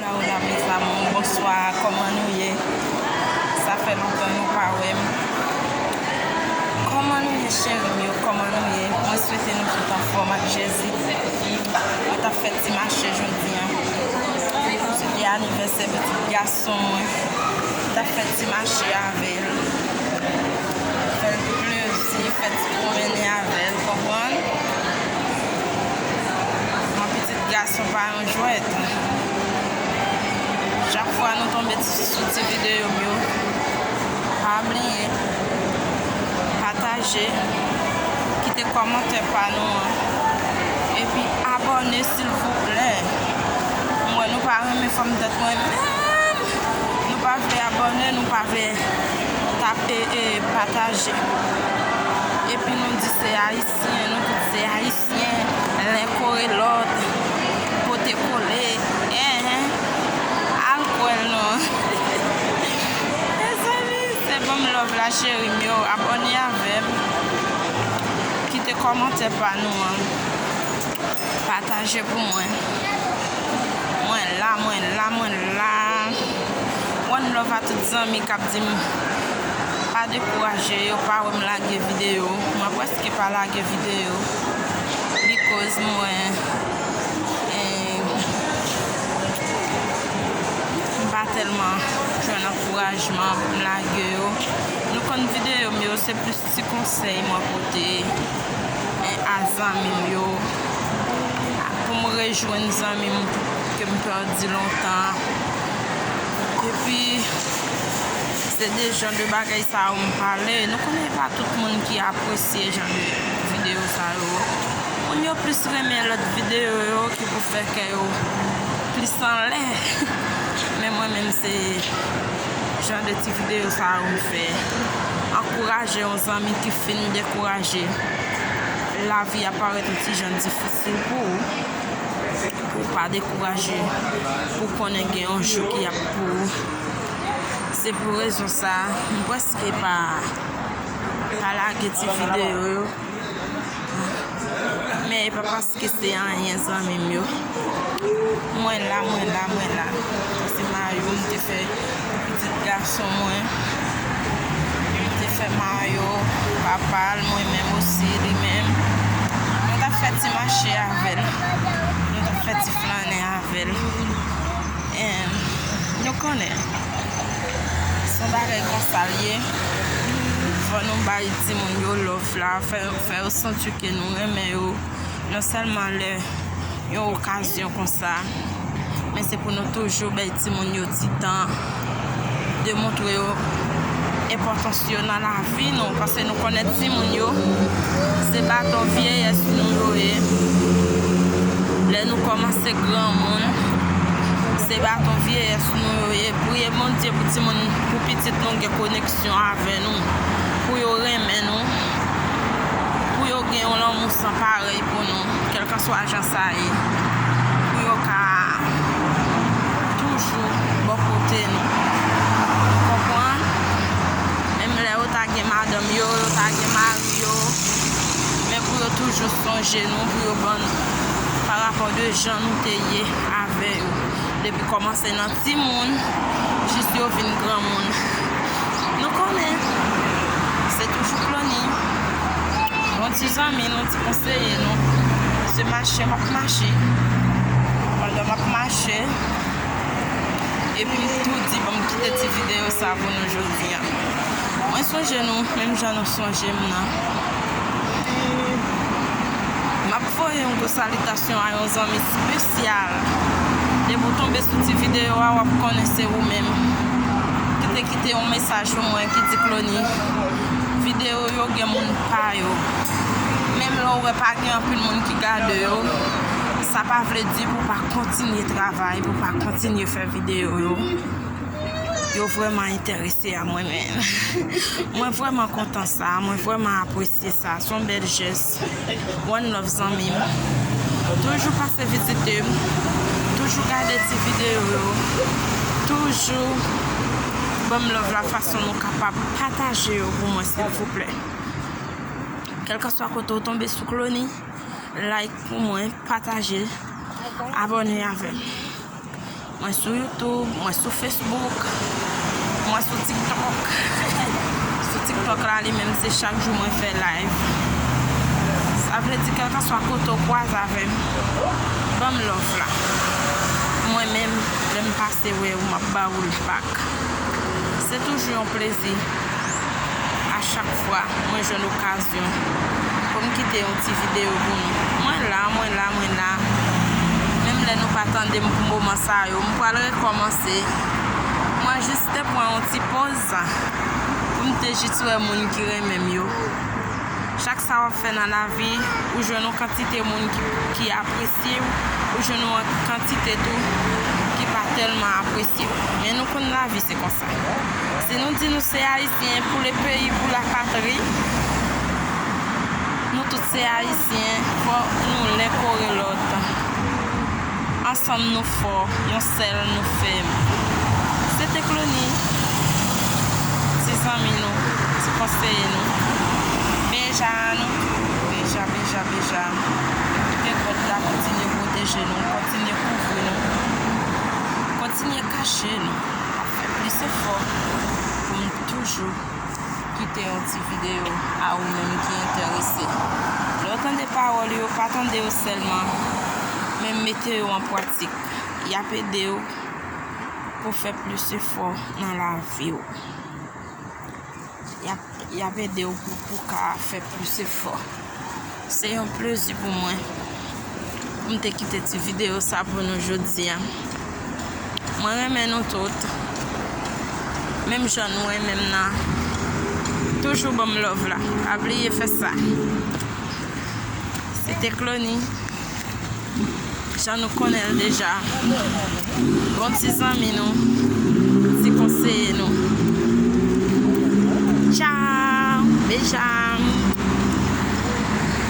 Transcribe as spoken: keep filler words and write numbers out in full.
Hola, mes amours, bonswa, kòman nou ye? Sa fè lontan nou pa wè m. Kòman nou ye, cheri m yo? Kòman nou ye? Mwen swete nou tout anfòm ak Jezi. Mwen t ap fè ti mache jodi a. Se te anivèsè pitit gason mwen. Mwen t ap fè ti mache avè l. Fè l plezi, fè ti pwomennen avè l, konprann? Yon pitit gason pa yon jwèt. Chak fwa nou tonbe sou ti videyo m yo, pa bliye pataje, kite kòmantè pa nou an, epi abòne silvouplè. M wè nou pa renmen fanm tèt mwen menm. Nou pa vle abòne, nou pa vle tape e pataje. Epi nou di se Ayisyen, nou tout se Ayisyen. Len kore lòt, pote kole, enhen. Al kwè l non. Mezanmi, se ban m love la, cheri m yo. Abòne avè m. Kite kòmantè pa nou an. Pataje pou mwen. Mwen la, mwen la, mwen la. One love a tout zanmi k ap di m pa dekouraje, yo pa wè m lage videyo. Mwen prèske pa lage videyo. Because mwen, eh, m pa tèlman jwenn ankourajman pou m lage yo. Nou konn videyo m yo, se plis ti konsèy mwen pote, eh, a zanmi m yo, pou m rejwenn zanmi m ke m pèdi lontan. Epi, se de jan de bagay sa yo m pale. Nou konnen pa tout moun ki apresye jan de videyo sa yo. Moun yo plis renmen lòt videyo yo ki pou fè kè yo plis anlè. Men mwen menm se jan de ti videyo sa yo m fè. Ankouraje yon zanmi ki fin dekouraje. Lavi a parèt yon ti jan difisil pou ou. Pou w pa dekouraje. Pou w konnen gen yon jou ki ap pou ou. Se pou rezon sa, m prèske pa, pa lage ti videyo yo. Men e pa paske se anyen, zanmi m yo. Mwen la, mwen la, mwen la. Sa se mayo m te fè pou pitit gason mwen. M te fè mayo papa l, mwen menm osi, li menm. Nou t ap fè ti mache avè l. Nou t ap fè ti flannen avè l. Em, nou konnen. Se yon bagay konsa l ye. Fò nou bay timoun yo love la, fè, fè yo santi ke nou renmen yo. Non sèlman lè yon okazyon konsa, men se pou nou toujou bay timoun yo ti tan, demontre yo enpòtans yo nan lavi nou, paske nou konnen timoun yo, se baton vyeyès nou yo ye. Lè nou kòmanse granmoun, se baton vyeyès nou yo ye. Priye Bondye pou timoun, pou pitit nou gen koneksyon avè nou, pou yo renmen nou, pou yo gen yon lanmou san parèy pou nou, kèlkanswa jan sa ye, pou yo ka toujou bò kote nou. Konprann? Menm lè yo ta gen madanm yo, yo ta gen mari yo, men pou yo toujou sonje nou, pou yo ban nou, pa rapò de jan nou te ye avè yo. Depi kòmanse nan timoun, jis yo vin granmoun. Nou konnen, se toujou Clony. Yon ti zanmi nou, ti konseye nou. Se mache m ap mache. Pandan m ap mache, epi m tou di, ban m kite ti videyo sa pou nou jodi a. Mwen sonje nou, menm jan nou sonje m nan. M ap voye yon gwo salitasyon a yon zanmi espesyal. Depi w tonbe sou ti videyo a, w ap konnen se ou menm ki te kite yon mesaj pou mwen ki di, Clony, videyo yo gen moun pa yo. Menm lè w wè pa gen anpil moun ki gade yo, sa pa vle di pou w pa kontinye travay, pou w pa kontinye fè videyo yo. Yo vrèman enterese a mwen menm. Mwen vrèman kontan sa, mwen vrèman apresye sa. Se yon bèl jès. One love, zanmi m. Toujou pase vizite m. Toujou gade ti videyo yo. Toujou ban m love la fason nou kapab pataje yo pou mwen, silvouplè. Kèlkanswa kote w tonbe sou Clony, like pou mwen, pataje, abòne avè m. Mwen sou YouTube, mwen sou Facebook, mwen sou TikTok. Sou TikTok la, li menm, se chak jou mwen fè live. Sa vle di, kèlkanswa kote w kwaze avè m, ban m love la. Mwen menm, lè m pase wè ou, m ap ba ou l back. Se toujou yon plezi. A chak fwa mwen jwenn okazyon pou m kite yon ti videyo pou nou. Mwen la, mwen la, mwen la. Menm lè nou pa tande m pou moman sa yo, m pral rekòmanse. Mwen jis te pran yon ti poz pou m te jis wè moun ki renmen m yo. Chak sa w ap fè nan lavi, ou jwenn yon kantite moun ki, ki apresye w, ou jwenn yon kantite tou ki pa tèlman apresye w. Men nou konn lavi se konsa. Si nou di nou se Ayisyen pou le peyi, pou la patri, nou tout se Ayisyen, fò nou len kore lòt. Ansanm nou fò, yon sèl nou fèm. Se te Clony, ti zanmi nou, ti konseye nou, Beja nou, Beja, Beja, Beja. Ke God la kontinye pwoteje nou, kontinye kouvri nou, kontinye kache nou. Fè plis efò pou m toujou kite yon ti videyo a ou menm ki enterese. Lè w tande pawòl yo, pa tande yo sèlman, men mete yo an pratik. Y ap ede w pou w fè plis efò nan lavi w. Y ap, y ap ede w pou, pou w ka fè plis efò. Se yon plezi pou mwen pou m te kite ti videyo sa pou nou jodi a. Mwen renmen nou tout. Menm jan nou renmen m nan, toujou ban m love la. Pa bliye fè sa. Se te Clony. Jan nou konnen l deja. Bon ti zanmi nou, ti konseye nou. Tchao, beja.